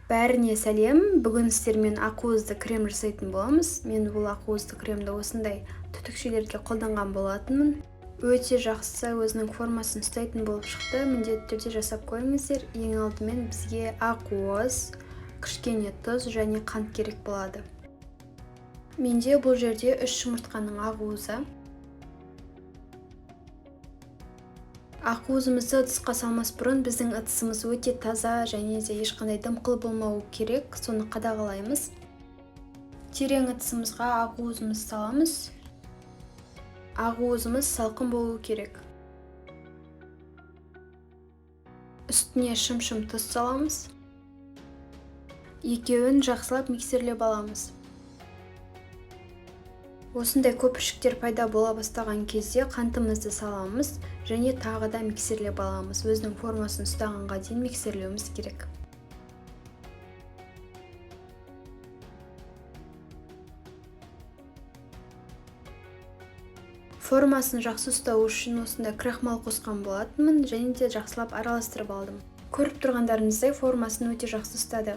Бәріне сәлем. Бүгін сіздермен ақуызды крем жасайтын боламыз. Мен бұл ақуызды кремді осындай түтікшелерге қолданған болатынмын. Өте жақсы өзінің формасын ұстайтын болып шықты. Міндетті түрде жасап көріңіздер. Ең алдымен бізге ақуыз, кішкене тұз және қант керек болады. Менде бұл жерде 3 жұмыртқаның ақуызы. Ақуызымызды ыдысқа салмас бұрын біздің ыдысымыз өте таза және де ешқандай дымқыл болмауы керек, соны қадағалаймыз. Терең ыдысымызға ақуызымызды саламыз. Ақуызымыз салқын болу керек. Үстіне шым-шым тұз саламыз. Екеуін жақсылап миксерлеп аламыз. Осындай көпіршіктер пайда бола бастаған кезде қантымызды саламыз және тағы да миксерлеп аламыз. Өзінің формасын ұстағанға дейін миксерлеуіміз керек. Формасын жақсы ұстау үшін осындай крахмал қосқан болатынмын және де жақсылап араластырып алдым. Көріп тұрғандарыңыздай формасын өте жақсы ұстады.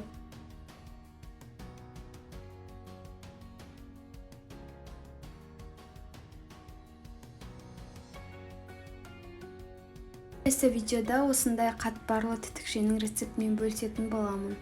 Келесі видеода осындай қатпарлы түтікшенің рецептімен бөлісетін боламын.